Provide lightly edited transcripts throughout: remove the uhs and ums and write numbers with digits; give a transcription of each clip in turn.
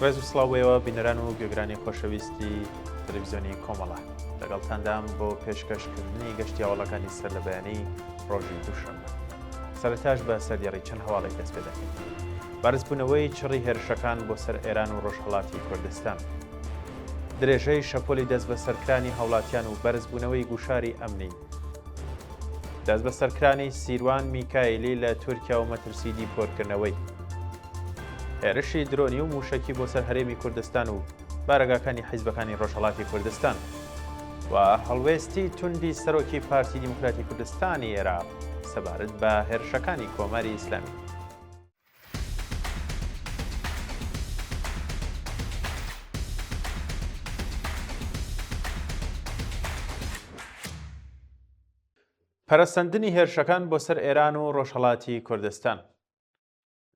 ڕێز و سڵاو بۆ ئێوە بینەران و گوێگرانی خۆشەویستی تەلەڤیزیۆنی کۆمەڵە لەگەڵتاندام بۆ پێشکەشکردنی گەشتی هەواڵەکانی سەر لە بەیانی ڕۆژی دووشەممە سەرەتاش بە سەردێڕی چەند هەواڵێک دەست پێ دەکەین بەرزبوونەوەی چڕی هێرشەکان بۆ سەر ئێران و ڕۆژهەڵاتی کوردستان درێژەی شەپۆلی دەستبەسەرکرانی هاوڵاتیان و بەرزبوونەوەی گوشاری ئەمنی دەستبەسەرکرانی سیروان میکایلی لە تورکیا و مەترسی دیپۆرکردنەوەی. هێرشی درۆنی و مووشەکی بۆ سەر هەرێمی کوردستان و بارەگاکانی حیزبەکانی ڕۆژهەڵاتی کوردستان و هەڵوێستی توندی سەرۆکی پارتی دیموکراتی کوردستانی عێراق سەبارەت بە هێرشەکانی کۆماری ئیسلامی. پەرەسەندنی هێرشەکان بۆ سەر ئێران و ڕۆژهەڵاتی کوردستان.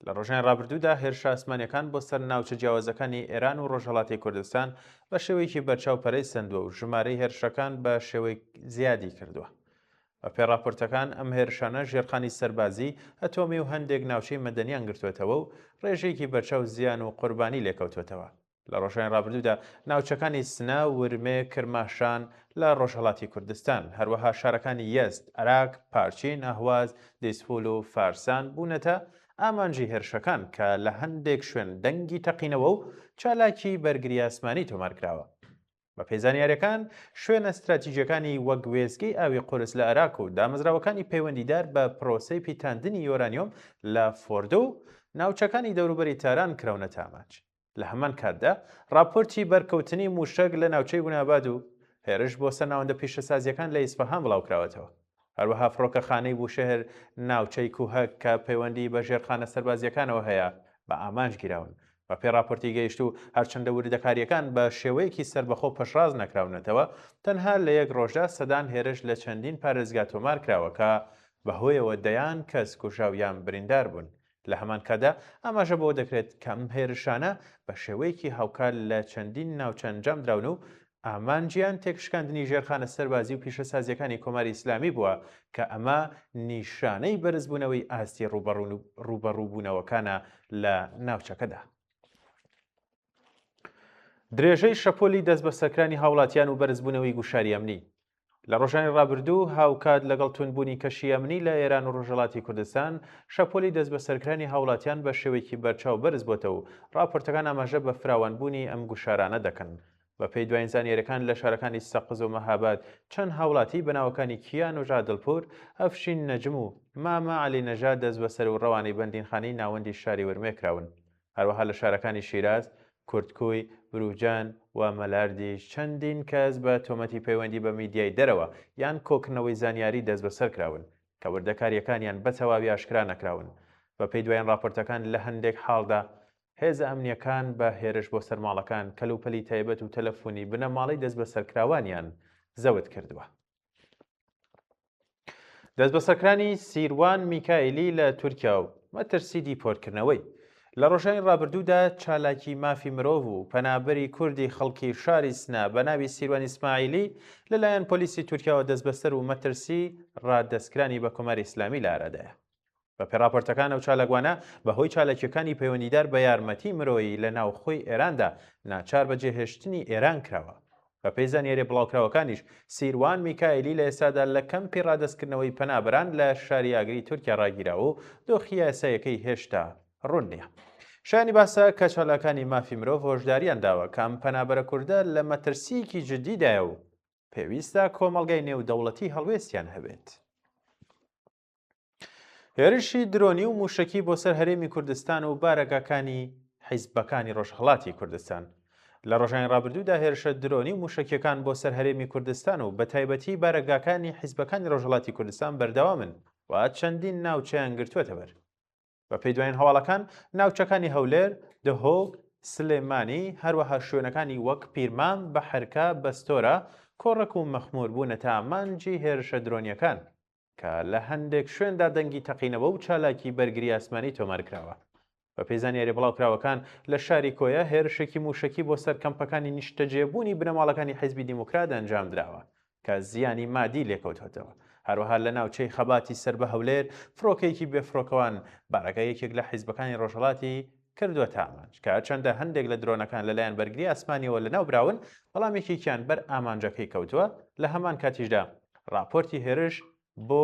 لە ڕۆژانی ڕابردوودا هێرشە ئاسمانیەکان بۆ سەر ناوچە جیاوازەکانی ئێران و ڕۆژهەڵاتی کوردستان بە شێوەیەکی بەرچاو پەرەی سەندووە و ژمارەی هێرشەکان بە شێوەی زیادی کردووە. بەپێی ڕاپۆرتەکان ئەم هێرشانە ژێرخانی سەربازی، ئەتۆمی و هەندێک ناوچەی مەدەنیان گرتووەتەوە و ڕێژەیەکی بەرچاو زیان و قوربانی لێکەوتووەتەوە. لە ڕۆژانی ڕابردوودا ناوچەکانی سنە، ورمێ، کرماشان لە ڕۆژهەڵاتی کوردستان، هەروەها شارەکانی یەزد، ئەراک، پارچین، ئەهواز، دیزفول و فارسان بوونەتە ئامانجی هێرشەکان کە لە هەندێک شوێن دەنگی تەقینەوە و چالاکی بەرگری ئاسمانی تۆمارکراوە. بەپێی زانیارییەکان، شوێنە ستراتیژییەکانی وەک وێستگەی ئاوی قورس لە ئەراک و دامەزراوەکانی پەیوەندیدار بە پرۆسەی پیتاندنی یۆرانیۆم لە فۆردۆ و ناوچەکانی دەوروبەری تاران کراونەتە ئامانج. لە هەمان کاتدا، ڕاپۆرتی بەرکەوتنی مووشەک لە ناوچەی گوناباد و هێرش بۆ سەر ناوەندە پیشەسازییەکان لە ئیسفەهان بڵاوکراوەتەوە. هەروەها فڕۆکەخانەی بوشەهر، ناوچەی کوهەک کە پەیوەندی بە ژێرخانە سەربازییەکانەوە هەیە، بە ئامانج گیراون. بەپێی ڕاپۆرتی گەیشتوو، هەرچەندە وردەکارییەکان بە شێوەیەکی سەربەخۆ پشتڕاست نەکراونەتەوە، تەنها لە یەک ڕۆژدا سەدان هێرش لە چەندین پارێزگا تۆمارکراوە کە بەهۆیەوە دەیان کەس کوژراو یان بریندار بوون. لە هەمان کاتدا ئاماژە بەوە دەکرێت کە ئەم هێرشانە بە شێوەیەکی هاوکات لە چەندین ناوچە ئەنجام دراون و ئامانجیان تێکشکاندنی ژێرخانە سەربازی و پیشەسازییەکانی کۆماری ئیسلامی بووە کە ئەمە نیشانەی بەرزبوونەوەی ئاستی ڕووبەڕووبوونەوەکانە لە ناوچەکەدا. درێژەی شەپۆلی دەستبەسەرکرانی هاوڵاتیان و بەرزبوونەوەی گوشاری ئەمنی لە ڕۆژانی ڕابردوو هاوکات لەگەڵ توندبوونی کەشی ئەمنی لە ئێران و ڕۆژهەڵاتی کوردستان، شەپۆلی دەستبەسەرکرانی هاوڵاتیان بە شێوەیەکی بەرچاو بەرز بۆتەوە و ڕاپۆرتەکان ئاماژە بە فراوانبوونی ئەم گوشارانە دەکەن. بەپێی دواین زانیاریەکان لە شارەکانی سەقز و مەهاباد چەند هاوڵاتی بە ناوەکانی کیانوش عادڵپوور، ئەفشین نەجم و مامە عەلی نەژاد دەستبەسەر و ڕەوانەی بەندینخانەی ناوەندی شاری ورمێ کراون. هەروەها لە شارەکانی شیراز، کوردکوی، بروجان و مەلاردیش چەندین کەس بە تۆمەتی پەیوەندی بە میدیای دەرەوە یان کۆکردنەوەی زانیاری دەستبەسەر کراون کە وردەکارییەکانیان بە تەواوی ئاشکرا نەکراون. بەپێی دوایین ڕاپۆرتەکان لە هەندێک حاڵدا هێزە ئەمنییەکان بە هێرش بۆ سەر ماڵەکان، کەلوپەلی تایبەت و تەلەفونی بنەماڵەی دەستبەسەرکراوانیان زەوت کردووە. دەستبەسەرکرانی سیروان میکایلی لە تورکیا و مەترسی دیپۆرتکردنەوەی. لە ڕۆژانی ڕابردوودا چالاکی مافی مرۆڤ و پەنابەری کوردی خەڵکی شاری سنە بە ناوی سیروان ئیسماعیلی لەلایەن پۆلیسی تورکیاوە دەستبەسەر و مەترسی ڕادەستکرانی بە کۆماری ئیسلامی لە ئارادایە. بەپێی ڕاپۆرتەکان ئەو چالاکوانە بەهۆی چالاکییەکانی پەیوەندیدار بە یارمەتی مرۆیی لە ناوخۆی ئێراندا ناچار بە جێهێشتنی ئێران کراوە. بەپێی زانیارییە بڵاوکراوەکانیش سیروان میکایلی لە ئێستادا لە کەمپی ڕادەستکردنەوەی پەنابەران لە شاری ئاگری تورکیا ڕاگیراوە و دۆخی یاساییەکەی هێشتا ڕوون نییە. شایانی باسە کە چالاکانی مافی مرۆڤ هۆشداریان داوە کە ئەم پەنابەرە کوردە لە مەترسییەکی جددیدایە و پێویستە کۆمەڵگای نێودەوڵەتی هەڵوێستیان هەبێت. هێرشی درۆنی و مووشەکی بۆ سەر هەرێمی کوردستان و بارەگاکانی حیزبەکانی ڕۆژهەڵاتی کوردستان. لە ڕۆژانی ڕابردوودا هێرشە درۆنی و مووشەکیەکان بۆ سەر هەرێمی کوردستان و بەتایبەتی بارەگاکانی حیزبەکانی ڕۆژهەڵاتی کوردستان بەردەوامن و چەندین ناوچەیان گرتووەتە بەر. بەپێی دوایین هەواڵەکان ناوچەکانی هەولێر، دهۆک، سلێمانی، هەروەها شوێنەکانی وەک پیرمام، بەحرکە، بەستۆرە، کۆڕەک و مەخموور بوونەتە ئامانجی هێرشە درۆنییەکان. کە لە هەندێک شوێندا دەنگی تەقینەوە و چالاکی بەرگری ئاسمانی تۆمارکراوە. بەپێی زانیاریە بڵاوکراوەکان، لە شاری کۆیە هێرشێکی مووشەکی بۆ سەر کەمپەکانی نیشتەجێبوونی بنەماڵەکانی حیزبی دیموکرات ئەنجامدراوە کە زیانی مادی لێکەوتووەتەوە. هەروەها لە ناوچەی خەباتی سەر بە هەولێر فڕۆکەیەکی بێفڕۆکەوان بارەگای یەکێک لە حیزبەکانی ڕۆژهەڵاتی. کردووەتە ئامانج، کە هەرچەندە هەندێک لە درۆنەکان لەلایەن بەرگری ئاسمانییەوە لەناوبراون، بەڵام یەکێکیان بەر ئامانجەکەی کەوتووە، لە هەمان کاتیشدا ڕاپۆرتی هێرش بۆ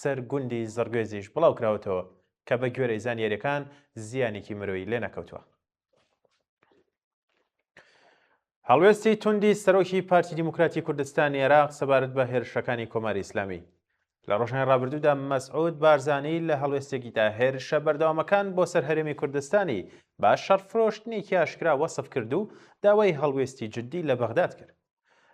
سەر گوندی زڕگوێزیش بڵاوکراوەتەوە کە بەگوێرەی زانیارییەکان زیانێکی مرۆیی لێنەکەوتووە. هەڵوێستی توندی سەرۆکی پارتی دیموکراتی کوردستانی عێراق سەبارەت بە هێرشەکانی کۆماری ئیسلامی لە ڕۆژانی ڕابردوودا مەسعود بارزانی لە هەڵوێستێکیدا هێرشە بەردەوامەکان بۆ سەر هەرێمی کوردستانی بە شەڕفرۆشتنێکی ئاشکرا وەسف کرد و داوای هەڵوێستی جددی لە بەغداد کرد.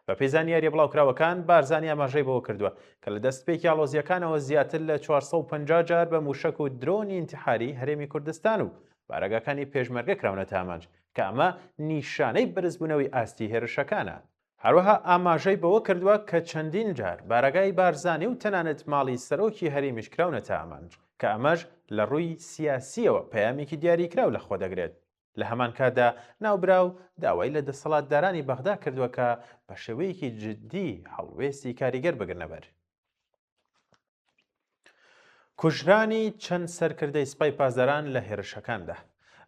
بەپێی زانیارییە بڵاوکراوەکان، بارزانی ئاماژەی بەوە کردووە کە لە دەستپێکی ئاڵۆزییەکانەوە زیاتر لە 450 جار بە مووشەک و درۆنی ئینتحاری هەرێمی کوردستان و بارەگاکانی پێشمەرگە کراونەتە ئامانج، کە ئەمە نیشانەی بەرزبوونەوەی ئاستی هێرشەکانە. هەروەها ئاماژەی بەوە کردووە کە چەندین جار بارەگای بارزانی و تەنانەت ماڵی سەرۆکی هەرێمیش کراونەتە ئامانج، کە ئەمەش لە ڕووی سیاسییەوە پەیامێکی دیاریکراو لەخۆدەگرێت. لە هەمان کاتدا ناوبراو داوای لە دەسەڵاتدارانی بەغدا کردووە کە بە شێوەیەکی جددی هەڵوێستی کاریگەر بگرنەبەر. کوژرانی چەند سەرکردەی سپای پاسداران لە هێرشەکاندا.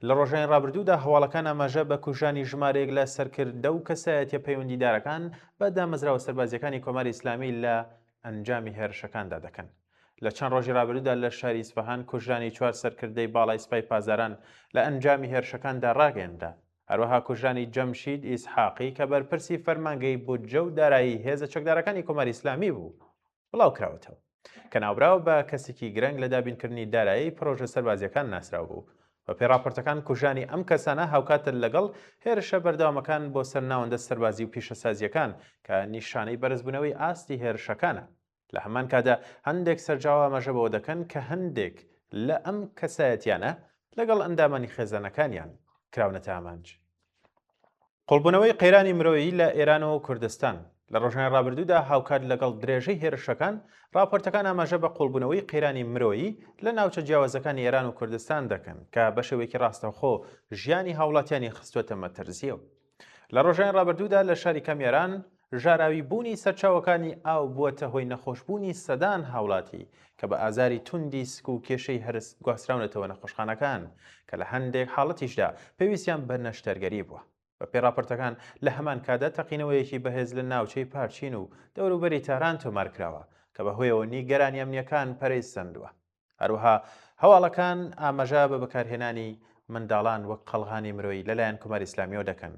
لە ڕۆژانی ڕابردوودا هەواڵەکان ئاماژە بە کوژرانی ژمارەیەک لە سەرکردە و کەسایەتیە پەیوەندیدارەکان بە دامەزراوە سەربازیەکانی کۆماری ئیسلامی لە ئەنجامی هێرشەکاندا دەکەن. لە چەند ڕۆژی ڕابردوودا لە شاری ئیسفەهان کوژرانی چوار سەرکردەی باڵای سپای پاسداران لە ئەنجامی هێرشەکاندا ڕاگەیەنرا. هەروەها کوژرانی جەمشید ئیسحاقی کە بەرپرسی فەرمانگەی بودجە و دارایی هێزە چەکدارەکانی کۆماری ئیسلامی بوو، بڵاو کراوەتەوە کە ناوبراو بە کەسێکی گرنگ لە دابینکردنی دارایی پڕۆژە سەربازییەکان ناسراو بوو. بەپێی ڕاپۆرتەکان کوژرانی ئەم کەسانە هاوکاتە لەگەڵ هێرشە بەردەوامەکان بۆ سەر ناوەندە سەربازی و پیشەسازییەکان کە نیشانەی بەرزبوونەوەی ئاستی هێرشەکانە. لە هەمان کاتدا هەندێک سەرجاوە ئاماژە بەوە دەکەن کە هەندێک لە ئەم کەسایەتیانە لەگەڵ ئەندامانی خێزانەکانیان کراونەتە ئامانج. قوڵبوونەوەی قەیرانی مرۆیی لە ئێران و کوردستان لە ڕۆژانی ڕابردوودا هاوکات لەگەڵ درێژەی هێرشەکان، ڕاپۆرتەکان ئاماژە بە قوڵبوونەوەی قەیرانی مرۆیی لە ناوچە جیاوازەکانی ئێران و کوردستان دەکەن کە بە شێوەیەکی ڕاستەوخۆ ژیانی هاوڵاتیانی خستووەتە مەترسییەوە. لە ڕۆژانی ڕابردوودا لە شاری کامیاران ژاراوی بوونی سەرچاوەکانی ئاو بووەتە هۆی نەخۆشبوونی سەدان هاوڵاتی کە بە ئازاری توندی سک و کێشەی هەرس گواستراونەتەوە نەخۆشخانەکان کە لە هەندێک حاڵەتیشدا پێویستیان بە نەشتەرگەری بووە. بەپێی ڕاپۆرتەکان لە هەمان کاتدا تەقینەوەیەکی بەهێز لە ناوچەی پارچین و دەوروبەری تاران تۆمارکراوە کە بەهۆیەوە نیگەرانی ئەمنییەکان پەرەی سەندووە. هەروەها هەواڵەکان ئاماژە بە بەکارهێنانی منداڵان وەک قەڵغانی مرۆیی لەلایەن کۆماری ئیسلامییەوە دەکەن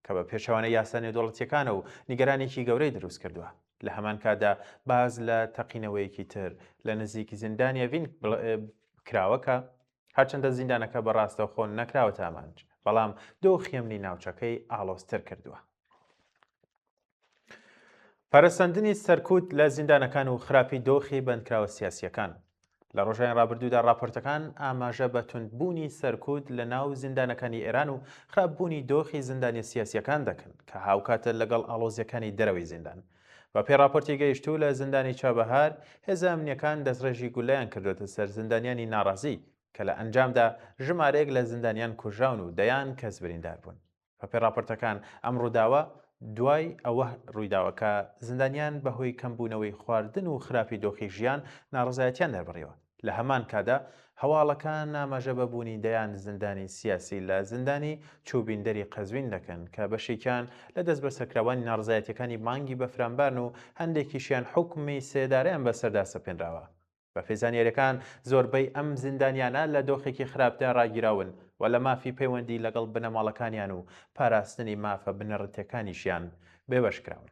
کە بە پێچەوانەی یاسا نێودەوڵەتییەکانە و نیگەرانێکی گەورەی دروست کردووە. لە هەمان کاتدا باس لە تەقینەوەیەکی تر لە نزیک زیندانی ئەڤین کراوە کە هەرچەندە زیندانەکە بە ڕاستەوخۆ نەکراوەتە ئامانج، بەڵام دۆخی ئەمنی ناوچەکەی ئاڵۆزتر کردووە. پەرەسەندنی سەرکوت لە زیندانەکان و خراپی دۆخی بەندکراوە سیاسییەکان. لە ڕۆژانی ڕابردوودا ڕاپۆرتەکان ئاماژە بە توندبوونی سەرکوت لە ناو زیندانەکانی ئێران و خراپبوونی دۆخی زیندانیە سیاسییەکان دەکەن کە هاوکاتە لەگەڵ ئاڵۆزییەکانی دەرەوەی زیندان. بەپێی ڕاپۆرتی گەیشتوو لە زیندانی چابەهار، هێزە ئەمنییەکان دەستڕێژی گوللەیان کردووەتە سەر زیندانیانی ناڕازی کە لە ئەنجامدا ژمارەیەک لە زیندانیان کوژراون و دەیان کەس بریندار بوون. بەپێی ڕاپۆرتەکان ئەم ڕووداوە دوای ئەوە ڕوویداوە کە زیندانیان بەهۆی کەمبوونەوەی خواردن و خراپی دۆخی ژیان ناڕەزایەتیان دەربڕیوە. لە هەمان کادا هەواڵەکان ئاماژە بە بوونی دەیان زیندانی سیاسی لە زیندانی چوبیندەری قەزوین دەکەن کە بەشێکیان لە دەستبەسەرکراوانی ناڕەزایەتیەکانی مانگی بەفرانبارن و هەندێکیشیان حوکمی سێدارەیان بەسەردا سەپێنراوە. بەپێی زانیارییەکان زۆربەی ئەم زیندانیانە لە دۆخێکی خراپدا ڕاگیراون و لە مافی پەیوەندی لەگەڵ بنەماڵەکانیان و پاراستنی مافە بنەڕەتیەکانیشیان بێبەش کراون.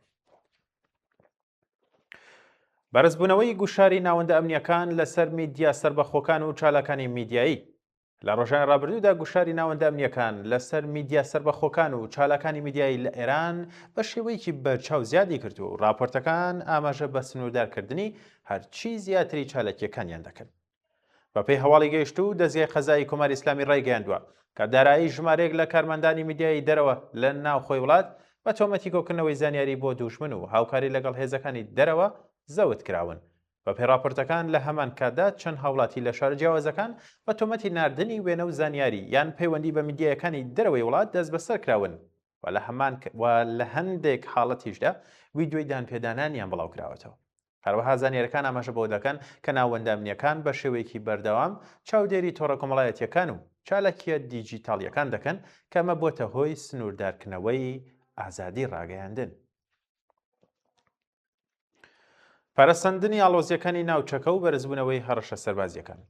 بەرزبوونەوەی گوشاری ناوەندە ئەمنییەکان لەسەر میدیا سەربەخۆکان و چالاکانی میدیایی لە ڕۆژانی ڕابردوودا گوشاری ناوەندە ئەمنییەکان لەسەر میدیا سەربەخۆکان و چالاکانی میدیایی لە ئێران بە شێوەیەکی بەرچاو زیادی کردووە و ڕاپۆرتەکان ئاماژە بە سنووردارکردنی هەرچی زیاتری چالاکییەکانیان دەکەن. بەپێی هەواڵی گەیشتوو، دەزگای قەزایی کۆماری ئیسلامی ڕایگەیاندووە کە دارایی ژمارەیەک لە کارمەندانی میدیایی دەرەوە لە ناوخۆی وڵات بە تۆمەتی کۆکردنەوەی زانیاری بۆ دوژمن و هاوکاری لەگەڵ هێزەکانی دەرەوە زەوت کراون. بەپێی ڕاپۆرتەکان لە هەمان کاتدا چەند هاوڵاتی لە شارە جیاوازەکان بە تۆمەتی ناردنی وێنە و زانیاری یان پەیوەندی بە میدیایەکانی دەرەوەی وڵات دەستبەسەر کراون و لە هەمان و لە هەندێک حاڵەتیشدا ویدیۆی دانپێدانانیان بڵاوکراوەتەوە. هەروەها زانیاریەکان ئاماژە بەوە دەکەن کە ناوەندە ئەمنییەکان بە شێوەیەکی بەردەوام چاودێری تۆڕە کۆمەڵایەتییەکان و چالاکییە دیجیتاڵییەکان دەکەن کە ئەمە بۆتە هۆی سنووردارکردنەوەی ئازادی ڕاگەیاندن. پەرەسەندنی ئاڵۆزییەکانی ناوچەکە و بەرزبوونەوەی هەڕەشە سەربازییەکان.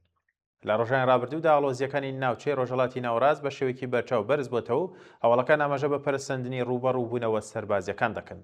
لە ڕۆژانی ڕابردوودا ئاڵۆزییەکانی ناوچەی ڕۆژهەڵاتی ناوەڕاست بە شێوەیەکی بەرچاو بەرز بۆتەوە و هەواڵەکان ئاماژە بە پەرەسەندنی ڕووبەڕووبوونەوە سەربازییەکان دەکەن.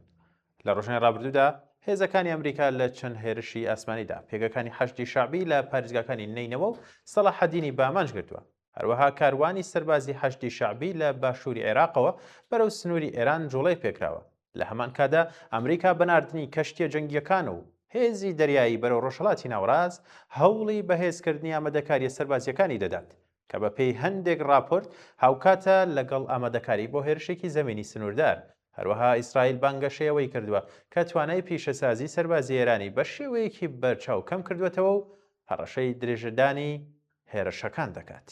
لە ڕۆژانی ڕابردوودا هێزەکانی ئەمریکا لە چەند هێرشی ئاسمانیدا پێگەکانی حەشدی شەعبی لە پارێزگاکانی نەینەوا و سەڵاحەدینی بە ئامانج گرتووە. هەروەها کاروانی سەربازی حەشدی شەعبی لە باشووری عێراقەوە بەرەو سنووری ئێران جوڵەی پێکراوە. لە هەمان کاتدا ئەمریکا بە ناردنی کەشتییە جەنگییەکان و هێزی دەریایی بەرەو ڕۆژهەڵاتی ناوەڕاست هەوڵی بەهێزکردنی ئامادەکارییە سەربازییەکانی دەدات کە بەپێی هەندێک ڕاپۆرت هاوکاتە لەگەڵ ئامادەکاری بۆ هێرشێکی زەمینی سنووردار. هەروەها ئیسرائیل بانگەشەی ئەوەی کردووە کە توانای پیشەسازی سەربازی ئێرانی بە شێوەیەکی بەرچاو کەم کردووەتەوە و هەڕەشەی درێژەدانی هێرشەکان دەکات.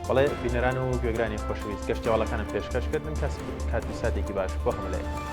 بەڵێ بینەران و گوێگرانی خۆشەویست گەشتەواڵەکانم پێشکەش کردن کەس کات و ساتێکی باش بۆ هەموو لایەک.